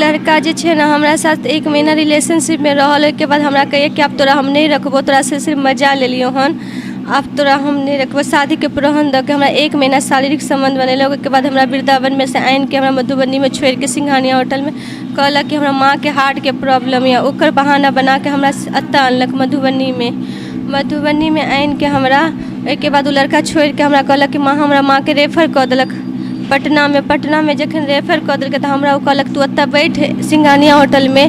लड़का जे छै ने हमरा साथ एक महीना रिलेशनशिपमे रहल। ओहिके बाद हमरा कहैए कि आब तोरा हम नहि रखबौ, तोरासँ सिर्फ मजा लेलियौ हन, आब तोरा हम नहि रखबौ। शादीके प्रलोभन दऽ के हमरा एक महीना शारीरिक सम्बन्ध बनेलक। ओहिके बाद हमरा वृन्दावनमे सँ आनिके हमरा मधुबनीमे छोड़िके सिंघानिया होटलमे कहलक कि हमरा माँके हार्टके प्रॉब्लम यऽ। ओकर बहाना बनाके हमरा एतऽ अनलक मधुबनीमे। मधुबनीमे आनिके हमरा ओहिके बाद ओ लड़का छोड़िके हमरा कहलक कि माँ, हमरा माँके रेफर कऽ देलक पटनामे। पटनामे जखन रेफर कऽ देलकै तऽ हमरा ओ कहलक, तू ओतऽ बैठ सिंघानिया होटलमे,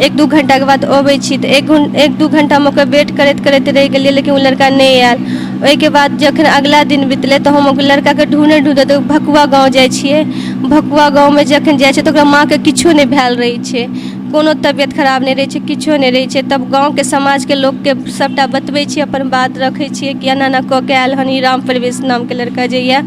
1-2 घण्टाके बाद अबै छी। तऽ एक 1-2 घण्टामे ओकर वेट करैत करैत रहि गेलियै, लेकिन ओ लड़का नहि आयल। ओहिके बाद जखन अगिला दिन बितलै तऽ हम ओहि लड़काके ढूँढैत ढूँढैत भकुआ गाँव जाइ छियै। भकुआ गाँवमे जखन जाइ छियै तऽ ओकरा माँके किछो नहि भेल रहै छै, कोनो तबियत खराब नहि रहै छै, किछो नहि रहै छै। तब गाँवके समाजके लोकके सभटा बतबै छियै, अपन बात रखै छियै कि एना एना कऽ के आयल हन ई राम प्रवेश नामके लड़का जे यए,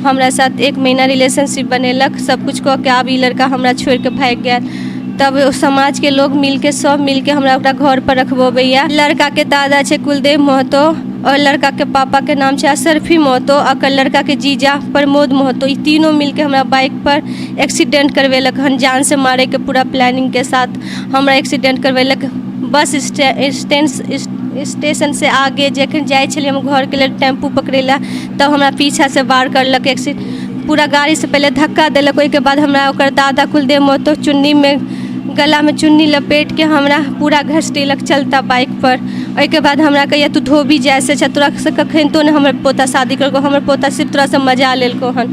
हमरा साथ एक महीना रिलेशनशिप बनेलक, सभकिछु कऽ के आब ई लड़का हमरा छोड़िके भागि गेल। तब ओ समाजके लोग मिलके, सभ मिलके हमरा ओकरा घर पर रखबबैए। लड़काके दादा छै कुलदेव महतो आओर लड़काके पापाके नाम छै अशरफी महतो, ओकर लड़काके जीजा प्रमोद महतो। ई तीनों मिलके हमरा बाइक पर एक्सीडेंट करबेलक हन। जानसँ मारैके पूरा प्लानिंगके साथ हमरा एक्सीडेंट करबेलक। बस स्टैंड स्टेशनसँ आगे जखन जाइ छलियै हम घरके लेल टेम्पू पकड़ै लए, तब हमरा पीछासँ वार करलक। पूरा गाड़ीसँ पहिले धक्का देलक। ओहिके बाद हमरा ओकर दादा कुलदेव महतो चुन्नीमे, गलामे चुन्नी लपेटके हमरा पूरा घसटेलक चलता बाइकपर। ओहिके बाद हमरा कहैए, तू धोबी जाइसँ छै, तोरासँ कखनितो नहि हमर पोता शादी करलकौ। हमर पोता सिर्फ तोरासँ मजा लेलकौ हन।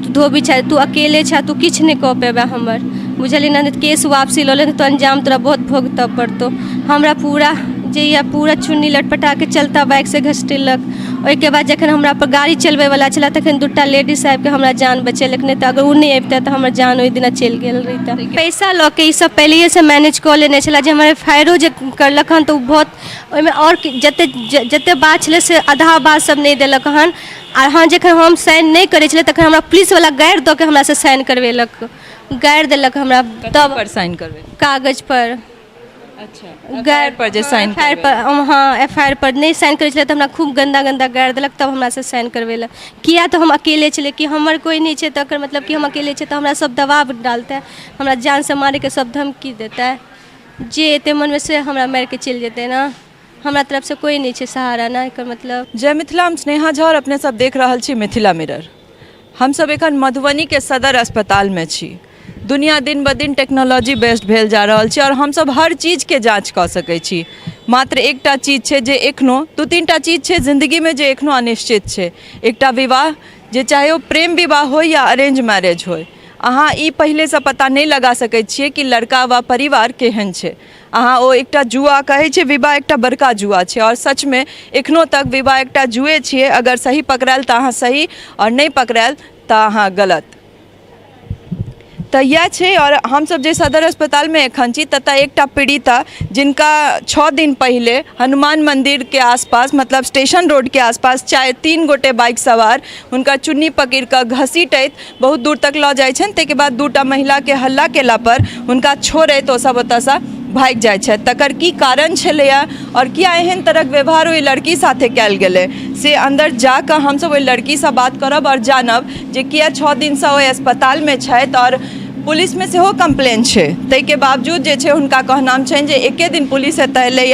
तू धोबी छै, तू अकेले छै, तू किछु नहि कऽ पेबे हमर, बुझलिही ने? केस वापसी लऽ ले, तऽ अंजाम तोरा बहुत भोगतऽ पड़तौ। हमरा पूरा जे यऽ पूरा चुन्नी लटपटाके चलता बाइकसँ घसटेलक। ओहिके बाद जखन हमरा पर गाड़ी चलबैवला छलै, तखन दूटा लेडीज आबिके हमरा जान बचेलक। नहि तऽ अगर ओ नहि अबितै तऽ हमर जान ओहि दिना चलि गेल रहितै। पैसा लऽ के ई सब पहिलैएसँ मैनेज कऽ लेने छलै जे हमर एफ I आरो जे करलक हन, तऽ ओ बहुत ओहिमे आओर जते जते बात छलै, से आधा बात सब नहि देलक हन। आ हँ, जखन हम साइन नहि करै छलियै, तखन हमरा पुलिसवला गारि दऽ के हमरासँ साइन करबेलक, गारि देलक हमरा। तब पर साइन करबै? कागज पर। गारि पर जे साइन? एफ I R पर, हँ, एफ I R पर नहि साइन करै छलै तऽ हमरा खूब गन्दा गन्दा गारि देलक, तब हमरासँ साइन करबेलक। किया तऽ हम अकेले छलियै कि हमर कोइ नहि छै, तकर मतलब कि हम अकेले छियै तऽ हमरा सब दबाव डालतै, हमरा जानसँ मारैके सब धमकी देतै। जे एतै मनमे से हमरा मारिके चलि जेतै ने। हमरा तरफसँ कोइ नहि छै सहारा ने, एकर मतलब। जय मिथिला, हम स्नेहा झा और अपने सब देख रहल छी मिथिला मिरर। हमसब एखन मधुबनीके सदर अस्पतालमे छी। दुनिया दिन ब दिन टेक्नोलॉजी बेस्ड भेल जा रहल छै और हमसब हर चीजके जाँच कऽ सकै छी। मात्र एकटा चीज छै जे एखनो, दू तीन टा चीज छै जिन्दगीमे जे एखनो अनिश्चित छै। एकटा विवाह, जे चाहे ओ प्रेम विवाह होइ या अरेंज मैरेज होइ, अहाँ ई पहिलेसँ पता नहि लगा सकै छियै कि लड़का वा परिवार केहन छै। अहाँ ओ एकटा जुआ कहै छै, विवाह एकटा बड़का जुआ छै आओर सचमे एखनो तक विवाह एकटा जुए छियै। अगर सही पकड़ायल तऽ अहाँ सही आओर नहि पकड़ायल तऽ अहाँ गलत। तऽ इएह छै। आओर हमसभ जे सदर अस्पतालमे एखन छी, ततऽ एकटा पीड़िता, जिनका 6 दिन पहिले हनुमान मन्दिरके आसपास, मतलब स्टेशन रोडके आसपास, चारि तीन गोटे बाइक सवार हुनका चुन्नी पकड़ि कऽ घसीटैत बहुत दूर तक लऽ जाइ छनि। ताहिके बाद दूटा महिलाके हल्ला केलापर हुनका छोड़ैत ओसभ ओतयसँ भागि जाइ छथि। तकर की कारण छलैए आओर किया एहन तरहक व्यवहार ओहि लड़की साथे कयल गेलै, से अन्दर जा कऽ हमसभ ओहि लड़कीसँ बात करब आओर जानब जे किया 6 दिनसँ ओहि अस्पतालमे छथि आओर पुलिसमे सेहो कम्प्लेन छै। ताहिके बावजूद जे छै, हुनका कहनाम छनि जे एके दिन पुलिस एतऽ एलैए।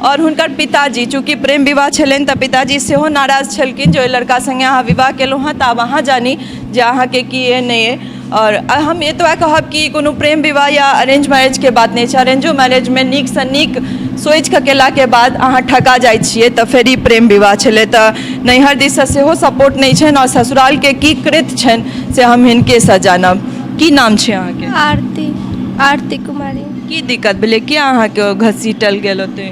आओर हुनकर पिताजी, चूँकि प्रेम विवाह छलनि, तऽ पिताजी सेहो नाराज छलखिन जे ओहि लड़का सङ्गे अहाँ विवाह केलहुँ हँ, तऽ आब अहाँ जानी जे अहाँके की अइ, नहि अइ। आओर हम एतबा कहब कि कोनो प्रेम विवाह या अरेंज मैरेजके बात नहि छै। अरेंजो मैरेजमे नीकसँ नीक सोचिकऽ केलाके बाद अहाँ ठका जाइ छियै, तऽ फेर ई प्रेम विवाह छलै। तऽ नैहर दिससँ सेहो सपोर्ट नहि छनि आओर ससुरालके की कृत्य छनि, से हम हिनकेसँ जानब। की नाम छै अहाँके? आरती, आरती कुमारी। की दिक्कत भेलै? किया अहाँके घसीटल गेल ओतै?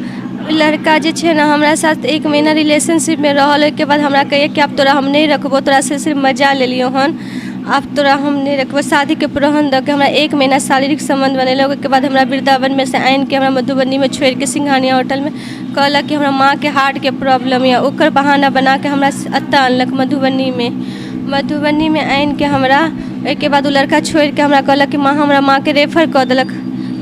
लड़का जे छै ने हमरा साथ एक महीना रिलेशनशिपमे रहल। ओहिके बाद हमरा कहैए कि आब तोरा हम नहि रखबौ, तोरासँ सिर्फ मजा लेलियौ हन, आब तोरा हम नहि रखबौ। शादीके प्रलोभन दऽ के हमरा एक महीना शारीरिक सम्बन्ध बनेलक। ओहिके बाद हमरा वृन्दावनमे सँ आनिके हमरा मधुबनीमे छोड़िके सिंघानिया होटलमे कहलक कि हमरा माँके हार्टके प्रॉब्लम यऽ। ओकर बहाना बनाके हमरा एतऽ अनलक मधुबनीमे। मधुबनीमे आनिके हमरा ओहिके बाद ओ लड़का छोड़िके हमरा कहलक कि माँ, हमरा माँके रेफर कऽ देलक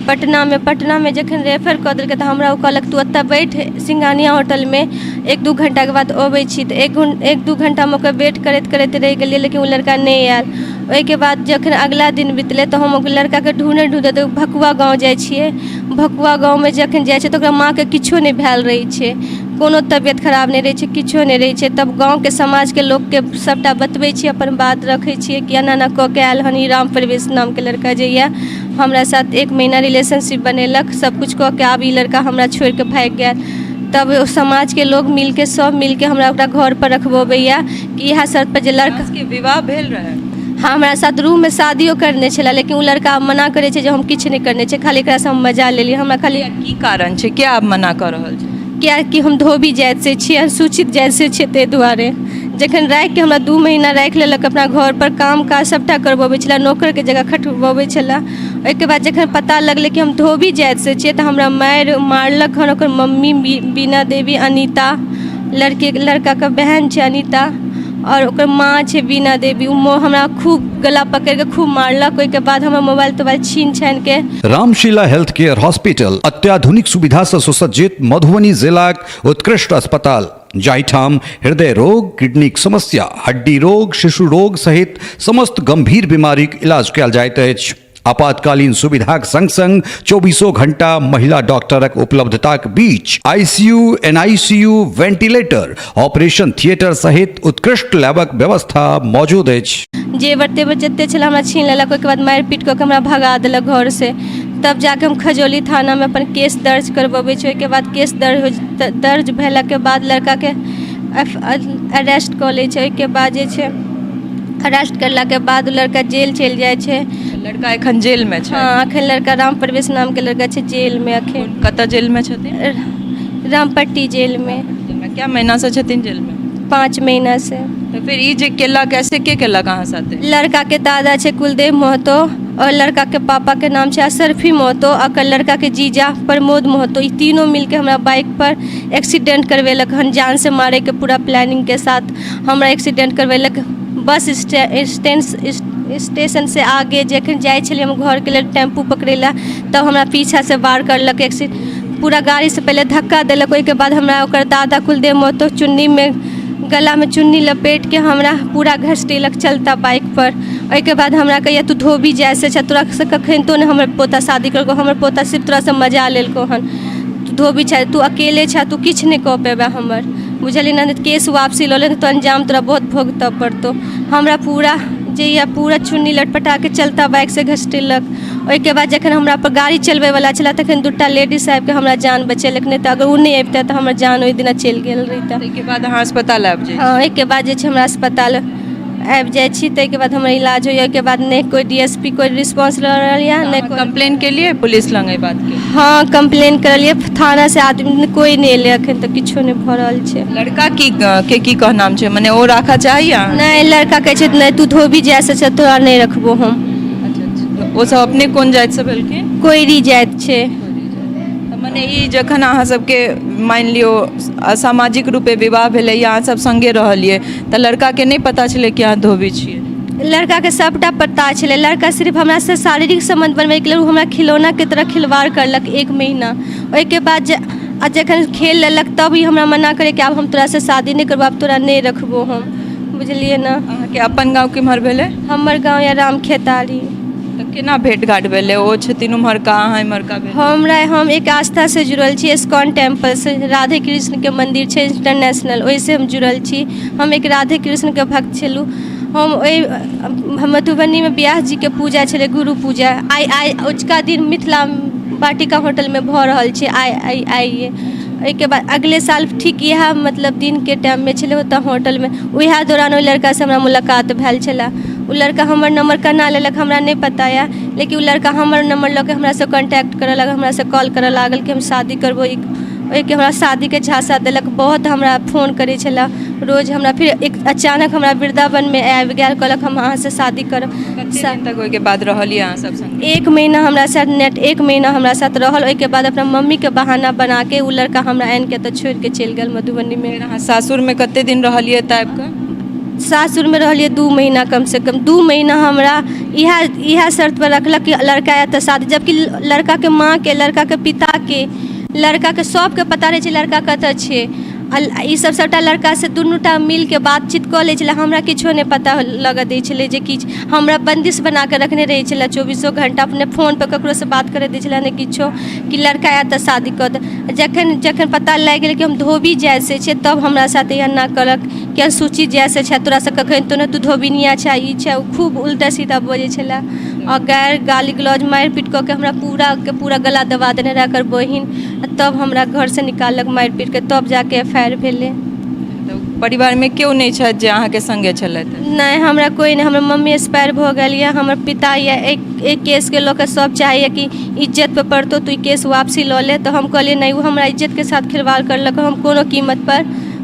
पटनामे। पटनामे जखन रेफर कऽ देलकै तऽ हमरा ओ कहलक, तू ओतऽ बैठ सिंघानिया होटलमे, 1-2 घण्टाके बाद अबै छी। तऽ एक 1-2 घण्टामे ओकर वेट करैत करैत रहि गेलियै, लेकिन ओ लड़का नहि आयल। ओहिके बाद जखन अगिला दिन बितलै तऽ हम ओहि लड़काके ढूँढैत ढूँढैत भकुआ गाँव जाइ छियै। भकुआ गाँवमे जखन जाइ छियै तऽ ओकरा माँके किछो नहि भेल रहै छै, कोनो तबियत खराब नहि रहै छै, किछो नहि रहै छै। तब गाँवके समाजके लोकके सभटा बतबै छियै, अपन बात रखै छियै कि एना एना कऽ के आयल हन ई राम प्रवेश नामके लड़का जे यए हमरा साथ 1 महीना रिलेशनशिप बनेलक, सभकिछु कऽ के आब ई लड़का हमरा छोड़िके भागि गेल। तब ओ समाजके लोग मिलके सभ मिलके हमरा ओकरा घरपर रखबबैए कि इएह शर्तपर जे लड़का के विवाह भेल रहै? हाँ, हमरा साथ रूममे शादियो करने छलै, लेकिन ओ लड़का आब मना करै छै जे हम किछु नहि करने छियै, खाली एकरासँ हम मजा लेलियै। हमरा खाली की कारण छै, किया आब मना कऽ रहल छै? किएकि हम धोबी जातिसँ छियै, अनुसूचित जातिसँ छियै, ताहि दुआरे जखन राखिके हमरा 2 महीना राखि लेलक अपना घरपर, काम काज सभटा करबबै छलै, नौकरके जगह खटबबै छलै। ओहिके बाद जखन पता लगलै कि हम धोबी जातिसँ छियै तऽ हमरा मारलक हन ओकर मम्मी बीना देवी, अनीता, लड़के लड़काके बहन छै अनीता, आओर ओकर माँ छै बीना देवी। ओ हमरा खूब गला पकड़िके खूब मारलक। ओहिके बाद हमर मोबाइल तोबाइल छीन छानिके। रामशिला हेल्थ केयर हॉस्पिटल अत्याधुनिक सुविधा सँ सुसज्जित मधुबनी जिलाक उत्कृष्ट अस्पताल, जाहिठाम हृदय रोग, किडनीक समस्या, हड्डी रोग, शिशु रोग सहित समस्त गंभीर बीमारीक इलाज कयल जाइत अछि। आपातकालीन सुविधाक संग संग 24 घंटा महिला डॉक्टरक उपलब्धताक बीच ICU, NICU, ventilator, operation theatre सहित उत्कृष्ट लैबक व्यवस्था मौजूद अछि। जेवर तेवर जते छलै हमरा छीन लेलक। ओहिके बाद मारि पीट कऽ के हमरा भगा देलक घरसँ। तब जाके हम खजौली थानामे अपन केस दर्ज करबबै छी। ओहिके बाद केस दर्ज भेलाके बाद लड़काके अरेस्ट कऽ लै छै। ओहिके बाद जे छै अरेस्ट करलाके बाद ओ लड़का जेल चलि जाइ छै। लड़का एखन जेलमे छै? हँ, एखन लड़का राम प्रवेश नामके लड़का छै जेलमे एखन। कतऽ जेलमे छथिन? रामपट्टी जेलमे। क्या महीनासँ छथिन जेलमे? 5 महीनासँ। तऽ फेर ई जे केलक, ऐसे के केलक अहाँ साथे? लड़काके दादा छै कुलदेव महतो और लड़काके पापाके नाम छै असरफी महतो, ओकर लड़काके जीजा प्रमोद महतो। ई तीनों मिलके हमरा बाइक पर एक्सीडेंट करबेलक हन, जानसँ मारैके पूरा प्लानिंगके साथ हमरा एक्सीडेंट करबेलक। बस स्टैंड स्टेशनसँ आगे जखन जाइ छलियै हम घरके लेल टेम्पू पकड़ै लए, तब हमरा पीछासँ वार करलक। पूरा गाड़ीसँ पहिले धक्का देलक, ओहिके बाद हमरा ओकर दादा कुलदेव महतो चुन्नीमे गलामे चुन्नी लपेटके हमरा पूरा घसटेलक चलता बाइकपर। ओहिके बाद हमरा कहैए तू धोबी जाइसँ छै, तोरासँ कखनितो नहि हमर पोता शादी करलकौ, हमर पोता सिर्फ तोरासँ मजा लेलकौ हन। तू धोबी छै, तू अकेले छै, तू किछु नहि कऽ पेबे हमर, बुझलियै ने? केस वापसी लऽ ले, तऽ अंजाम तोरा बहुत भोगतऽ पड़तौ। हमरा पूरा जे यऽ पूरा चुन्नी लटपटाके चलता बाइकसँ घसटेलक। ओहिके बाद जखन हमरा पर गाड़ी चलबैवला छलै तखन 2टा लेडीज आबिके हमरा जान बचेलक, नहि तऽ अगर ओ नहि अबितै तऽ हमर जान ओहि दिना चलि गेल रहितै। ताहिके बाद अहाँ अस्पताल आबि जाइ? हँ, ओहिके बाद जे छै हमरा अस्पताल आबि जाइ छी, ताहिके बाद हमर इलाज होइए। ओहिके बाद नहि कोइ DSP कोइ रिस्पॉन्स लऽ रहल यऽ, नहि कोइ। कम्प्लेन केलियै पुलिस लग एहि बातके? हँ, कम्प्लेन करलियै, थानासँ आदमी कोइ नहि एलै, एखन तक किछो नहि भऽ रहल छै। लड़का की के की कहनाम छै, मने ओ राखऽ चाहैए अहाँ? नहि, लड़का कहै छै नहि, तू धोबी जाइसँ छै, तोरा नहि रखबो हम। अच्छा, ओ सब अपने कोन जातिसँ भेलखिन? कोइरी जाति छै। तऽ मने ई जखन अहाँ सबके मानि लियौ असामाजिक रूपे विवाह भेलै या अहाँ सब सङ्गे रहलियै तऽ लड़काके नहि पता छलै कि अहाँ धोबी छियै? लड़काके सभटा पता छलै। लड़का सिर्फ हमरासँ शारीरिक सम्बन्ध बनबैके लेल ओ हमरा खिलौनाके तरह खिलवाड़ करलक 1 महीना। ओहिके बाद जे आ जखन खेल लेलक तब ई हमरा मना करै कि आब हम तोरासँ शादी नहि करबो, आब तोरा नहि रखबो हम, बुझलियै ने? अहाँके अपन गाँव केम्हर भेलै? हमर गाँव यऽ राम खेतारी। तऽ केना भेट घाट भेलै? ओ छथिन उम्हरका, अहाँ इम्हरका भेल? हम एक आस्थासँ जुड़ल छी, इस्कॉन टेम्पलसँ, राधे कृष्णके मन्दिर छै इंटरनेशनल, ओहिसँ हम जुड़ल छी। हम एक राधे कृष्णके भक्त छलहुँ। हम ओहि मधुबनीमे व्यास जीके पूजा छलै, गुरु पूजा, आइ आइ अजुका दिन मिथिला वाटिका होटलमे भऽ रहल छै आइ आइ आइए। ओहिके बाद अगले साल ठीक इएह मतलब दिनके टाइममे छलै ओतऽ होटलमे, उएह दौरान ओहि लड़कासँ हमरा मुलाकात भेल छलए। ओ लड़का हमर नम्बर केना लेलक हमरा नहि पता यए, लेकिन ओ लड़का हमर नम्बर लऽ कऽ हमरासँ कॉन्टैक्ट करय लागल, हमरासँ कॉल करय लागल कि हम शादी करबौ। ओहिके हमरा शादीके झाँसा देलक, बहुत हमरा फोन करै छलए रोज हमरा। फेर एक अचानक हमरा वृन्दावनमे आबि गेल, कहलक हम अहाँसँ शादी करब। कते दिन तक ओहिके बाद रहलियै अहाँ सब संगे? 1 महीना हमरा साथ नेट 1 महीना हमरा साथ रहल। ओहिके बाद अपना मम्मीके बहाना बनाके ओ लड़का हमरा आनिके एतऽ छोड़िके चलि गेल मधुबनीमे। फेर अहाँ सासुरमे कते दिन रहलियै एतऽ आबि कऽ? सासुरमे रहलियै 2 महीना, कमसँ कम 2 महीना हमरा इएह इएह शर्तपर रखलक कि लड़का आयत तऽ शादी, जबकि लड़काके माँके, लड़काके पिताके, लड़काके सबके पता रहै छै लड़का कतऽ छै। ईसब सबटा लड़कासँ दुनूटा मिलके बातचीत कऽ लै छलै। हमरा किछो नहि पता लगऽ दै छलै जे किछु हमरा बन्दिश बनाकऽ रखने रहै छलै चौबीसो घण्टा। अपने फोनपर ककरोसँ बात करऽ दै छलै, नहि किछो, कि लड़का आयत तऽ शादी कऽ देब। जखन जखन पता लागि गेल कि हम धोबी जातिसँ छियै, तब हमरा साथ एना करलक कि अनुसूचित जातिसँ छै, तोरासँ कखन तो नहि, तू धोबिनिया छै, ई छै ओ, खूब उल्टा सीधा बजै छलै आओर गारि गाली गलौज मारि पीट कऽ के हमरा पूराके पूरा गला दबा देने रहै एकर बहिन। तब हमरा घरसँ निकाललक मारि पीटके, तब जाके एफ I R भेलै। तऽ परिवारमे केओ नहि छथि जे अहाँके सङ्गे छलथि? नहि, हमरा कोइ नहि। हमर मम्मी एक्सपायर भऽ गेल यऽ, हमर पिता यऽ। एहि केसके लऽ कऽ सब चाहैए कि इज्जतपर पड़तौ, तू ई केस वापसी लऽ ले। तऽ हम कहलियै नहि, ओ हमरा इज्जतके साथ खिलवाड़ करलक, हम कोनो कीमतपर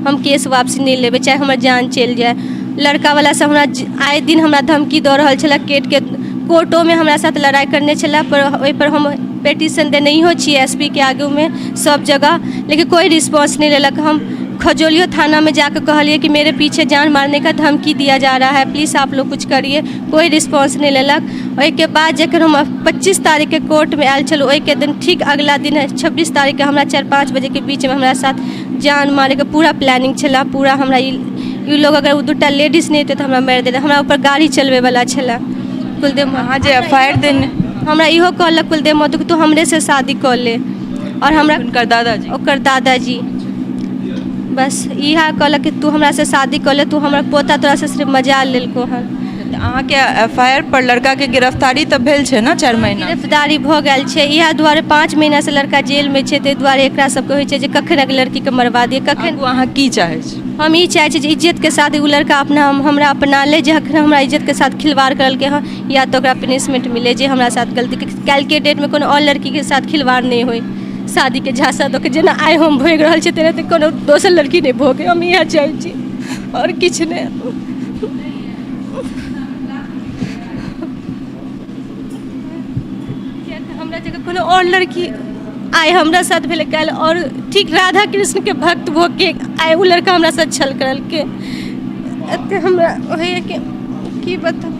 हम केस वापसी नहि लेबै, चाहे हमर जान चलि जाय। लड़कावला सब हमरा आए दिन हमरा धमकी दऽ रहल छलै। केटके कोर्टोमे हमरा साथ लड़ाइ करने छलै, पर ओहिपर हम पिटिशन देनहियो छियै एस पी के आगूमे सब जगह, लेकिन कोइ रिस्पॉन्स नहि लेलक। हम खजौलियो थानामे जाकऽ कहलियै कि मेरे पीछे जान मारने का धमकी दिया जा रहा है, प्लीज आप लोग कुछ करिए। कोइ रिस्पॉन्स नहि लेलक। ओहिके बाद जखन हम 25 तारीखके कोर्टमे आयल छलहुँ, ओहिके दिन ठीक अगिला दिन 26 तारीखके हमरा 4-5 बजेके बीचमे हमरा साथ जान मारैके पूरा प्लानिंग छलै पूरा। हमरा ई ई लोग अगर ओ दूटा लेडीज नहि हेतै तऽ हमरा मारि देतै। हमरा ऊपर गाड़ी चलबैवला छलै कुलदेव। अहाँ जे एफ I R देने हमरा इहो कहलक कुलदेव महतो कि तू हमरेसँ शादी कऽ ले आओर हमरा हुनकर दादाजी? ओकर दादाजी बस इएह कहलक कि तू हमरासँ शादी कऽ ले, तू हमर पोता तोरासँ सिर्फ मजा लेलको हन। तऽ अहाँके एफ I R पर लड़काके गिरफ्तारी तऽ भेल छै ने 4 महीना? गिरफ्तारी भऽ गेल छै। इएह दुआरे 5 महीनासँ लड़का जेलमे छै। ताहि दुआरे एकरा सबके होइ छै जे कखन लड़कीके मरबा दियै, कखन। आगू अहाँ की चाहै छी? हम ई चाहै छी जे इज्जतके साथ एगो लड़का अपना हमरा अपना ले, जे अखन हमरा इज्जतके साथ खिलवाड़ करलकै हँ, या तऽ ओकरा पनिशमेंट मिले जे हमरा साथ गलती। काल्हिके डेटमे कोनो आओर लड़कीके साथ खिलवाड़ नहि होइ शादीके झांसा दऽ के। जेना आइ हम भोगि रहल छी, तेनाहिते कोनो दोसर लड़की नहि भोगे, हम इएह चाहै छी, आओर किछु नहि। हमरा जगह कोनो आओर लड़की, आइ हमरा साथ भेलै, काल्हि आओर। ठीक राधा कृष्णके भक्त भऽ के आइ ओ लड़का हमरा साथ छल करलकै। एते हमरा होइए कि की बताउ।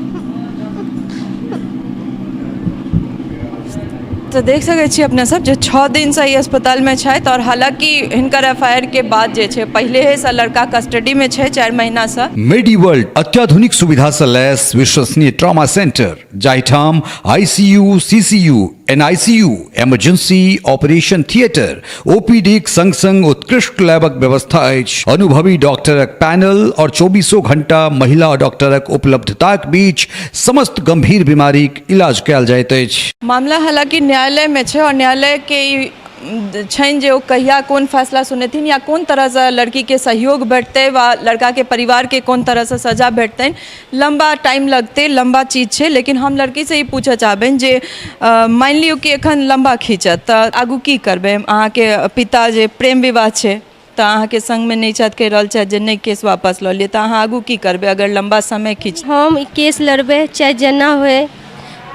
तऽ देख सकै छी अपने सब जे 6 दिनसँ ई अस्पतालमे छथि आओर हालाँकि हिनकर एफ I R के बाद जे छै पहिलेहेसँ लड़का कस्टडीमे छै 4 महीनासँ। मेडी वर्ल्ड अत्याधुनिक सुविधा से लैस विश्वसनीय ट्रॉमा सेंटर, जाहिठाम ICU, CCU, NICU, emergency, operation theatre, ओपीडीक संग संग उत्कृष्ट लैबक व्यवस्था अछि। अनुभवी डॉक्टरक पैनल और चौबीसों घंटा महिला डॉक्टरक उपलब्धताक बीच समस्त गंभीर बीमारीक इलाज कयल जाइत अछि। मामला हालाँकि न्यायालयमे छै आओर न्यायालयके ई छनि जे ओ कहिया कोन फैसला सुनेथिन या कोन तरहसँ लड़कीके सहयोग भेटतै वा लड़काके परिवारके कोन तरहसँ सजा भेटतनि। लम्बा टाइम लगतै, लम्बा चीज छै। लेकिन हम लड़कीसँ ई पूछऽ चाहबनि जे मानि लियौ कि एखन लम्बा खींचत तऽ आगू की करबै? अहाँके पिता जे प्रेम विवाह छै तऽ अहाँके सङ्गमे नहि छथि, कहि रहल छथि जे नहि, केस वापस लऽ लिअ, तऽ अहाँ आगू की करबै अगर लम्बा समय खींच? हम ई केस लड़बै, चाहे जेना होय,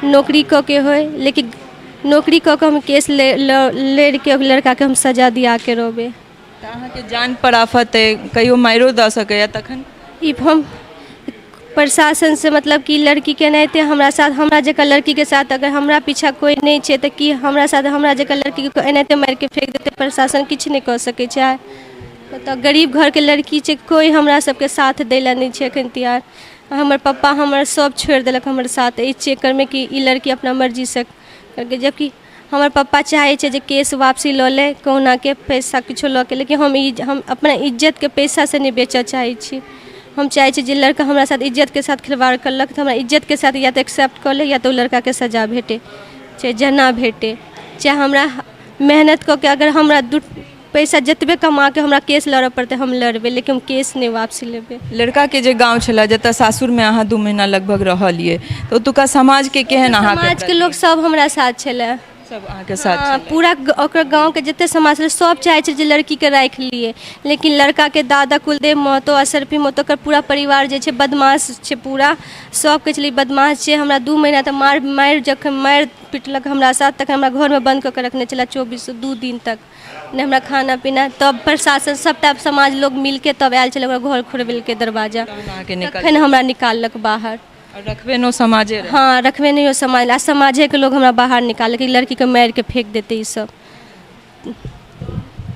नौकरी कऽ के होय, लेकिन नौकरी कऽ के हम केस लड़िके ओहि लड़काके हम सजा दियाके रहबै। तऽ अहाँके जान पर आफत अइ, कहियो मारियो दऽ सकैए तखन? ई हम प्रशासनसँ मतलब कि लड़कीके एनाहिते हमरा साथ, हमरा जकाँ लड़कीके साथ, अगर हमरा पीछा कोइ नहि छै तऽ की हमरा साथ हमरा जकाँ लड़कीके एनाहिते मारिके फेक देतै? प्रशासन किछु नहि कऽ सकै छै। तऽ गरीब घरके लड़की छै, कोइ हमरा सबके साथ दै लए नहि छै एखन तैयार। हमर पप्पा हमर सब छोड़ि देलक हमर साथ एहि चक्करमे कि ई लड़की अपना मर्जीसँ करलकै, जबकि हमर पप्पा चाहै छै जे केस वापसी लऽ ले कहुनाके पैसा किछो लऽ के। लेकिन हम ई हम अपना इज्जतके पैसासँ नहि बेचऽ चाहै छी। हम चाहै छी जे लड़का हमरा साथ इज्जतके साथ खिलवाड़ करलक तऽ हमरा इज्जतके साथ या तऽ एक्सेप्ट कऽ ले या तऽ ओ लड़काके सजा भेटै, चाहे जेना भेटै, चाहे हमरा मेहनत कऽ के अगर हमरा दू पैसा जतबे कमा के हमरा केस लड़ऽ पड़तै, हम लड़बै, लेकिन हम केस नहि वापसी लेबै। लड़काके जे गाँव छलै, जतऽ सासुरमे अहाँ 2 महीना लगभग रहलियै, तऽ ओतुका समाजके केहन अहाँके? समाजके लोक सब हमरा साथ छलै। सब अहाँके साथ छलै? पूरा ओकर गाँवके जते समाज छलै, सब चाहै छै जे लड़कीके राखि लिए। लेकिन लड़काके दादा कुलदेव महतो आ सर्फी महतो, ओकर पूरा परिवार जे छै बदमाश छै पूरा। सब कहै छलै बदमाश छै। हमरा 2 महीना तऽ मारि मारि, जखन मारि पिटलक हमरा साथ, तखन हमरा घरमे बन्द कऽ के रखने छलै चौबीस 2 दिन तक, नहि हमरा खाना पीना। तब प्रशासन सबटा समाज लोग मिलके तब आयल छलै, ओकरा घर खोलबेलकै दरवाजा। तहन अहाँके निकल तखन हमरा निकाललक बाहर। आओर रखबे नो समाजे रहै? हँ, रखबे नहि हो समाज आ समाजेके लोग हमरा बाहर निकाललक, ई लड़कीके मारिके फेक देतै ई सब।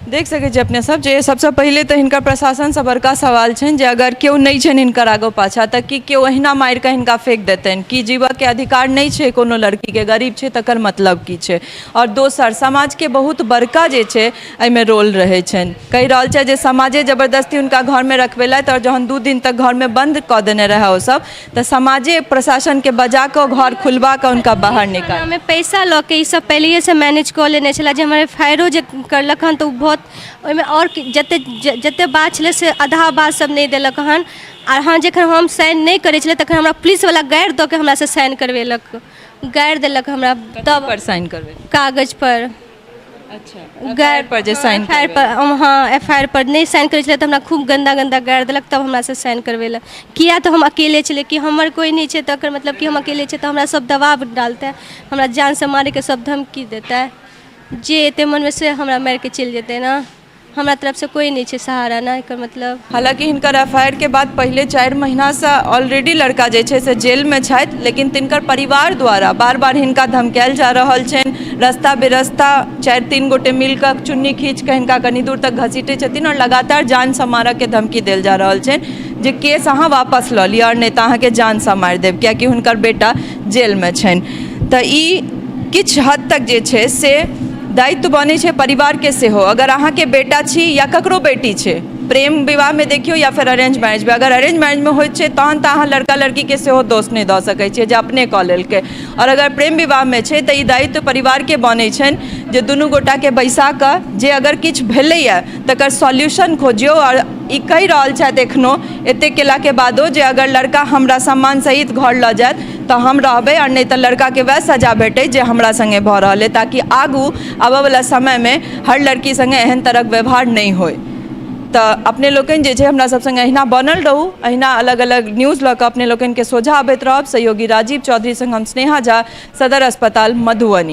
देख सकै छी अपने सब जे सबसँ पहिले तऽ हिनकर प्रशासनसँ बड़का सवाल छनि जे अगर केओ नहि छनि हिनकर आगो पाछा तऽ की केओ अहिना मारि कऽ हिनका फेक देतनि? की जीवऽके अधिकार नहि छै कोनो लड़कीके? गरीब छै तकर मतलब की छै? आओर दोसर समाजके बहुत बड़का जे छै एहिमे रोल रहै छनि। कहि रहल छथि जे समाजे जबरदस्ती हुनका घरमे रखबेलथि आओर जहन 2 दिन तक घरमे बन्द कऽ देने रहए ओसभ तऽ समाजे प्रशासनके बजा कऽ घर खुलबा कऽ हुनका बाहर निकाल हमे पैसा लऽ के ई सब पहिलैएसँ मैनेज कऽ लेने छलै जे हमर एफ I आरो जे करलक हन तऽ ओ बहुत ओहिमे आओर जते जते बात छलै से आधा बात सब नहि देलक हन। आर हँ, जखन हम साइन नहि करै छलै तखन हमरा पुलिसवला गारि दऽ के हमरासँ साइन करबेलक, गारि देलक हमरा। तब पर साइन करबे कागज पर। अच्छा, गारि पर जे साइन एफ I R पर। हँ, एफ I R पर नहि साइन करै छलै तऽ हमरा खूब गन्दा गन्दा गारि देलक, तब हमरासँ साइन करबेलक। किया तऽ हम अकेले छलियै कि हमर कोइ नहि छै, तकर मतलब कि हम अकेले छियै तऽ हमरा सब दबाव डालतै, हमरा जानसँ मारैके सब धमकी देतै, जे एतै मनमे से हमरा मारिके चलि जेतै ने। हमरा तरफसँ कोइ नहि छै सहारा ने, एकर मतलब। हालाँकि हिनकर एफ I R के बाद पहिले 4 महीनासँ ऑलरेडी लड़का जे छै से जेलमे छथि, लेकिन तिनकर परिवार द्वारा बार बार हिनका धमकायल जा रहल छनि। रस्ता बेरस्ता 4-3 गोटे मिलकऽ चुन्नी खींच कऽ हिनका कनि दूर तक घसीटै छथिन आओर लगातार जानसँ मारऽके धमकी देल जा रहल छनि जे केस अहाँ वापस लऽ लिअ आओर नहि तऽ अहाँके जानसँ मारि देब, कियाकि हुनकर बेटा जेलमे छनि। तऽ ई किछु हद तक जे छै से दायित्व बनै छै परिवारके सेहो। अगर अहाँके बेटा छी या ककरो बेटी छै, प्रेम विवाहमे देखियौ या फेर अरेंज मैरिजमे, अगर अरेंज मैरिजमे होइत छै तहन तऽ अहाँ लड़का लड़कीके सेहो दोष नहि दऽ सकै छियै जे अपने कऽ लेलकै। आओर अगर प्रेम विवाहमे छै तऽ ई दायित्व परिवारके बनै छनि जे दुनू गोटाके बैसा कऽ जे अगर किछु भेलैए तकर सॉल्यूशन खोजियौ। आओर ई कहि रहल छथि एखनो एतेक केलाके बादो जे अगर लड़का हमरा सम्मान सहित घर लऽ जायत तऽ हम रहबै, आओर नहि तऽ लड़काके वएह सजा भेटै जे हमरा सङ्गे भऽ रहल अइ, ताकि आगू आबऽवला समयमे हर लड़की सङ्गे एहन तरहक व्यवहार नहि होइ। तऽ अपने लोकनि जे छै हमरा सब सङ्गे अहिना बनल रहू, अहिना अलग अलग न्यूज लऽ कऽ अपने लोकनिके सोझा अबैत रहब। सहयोगी राजीव चौधरी सङ्ग हम स्नेहा झा, सदर अस्पताल, मधुबनी।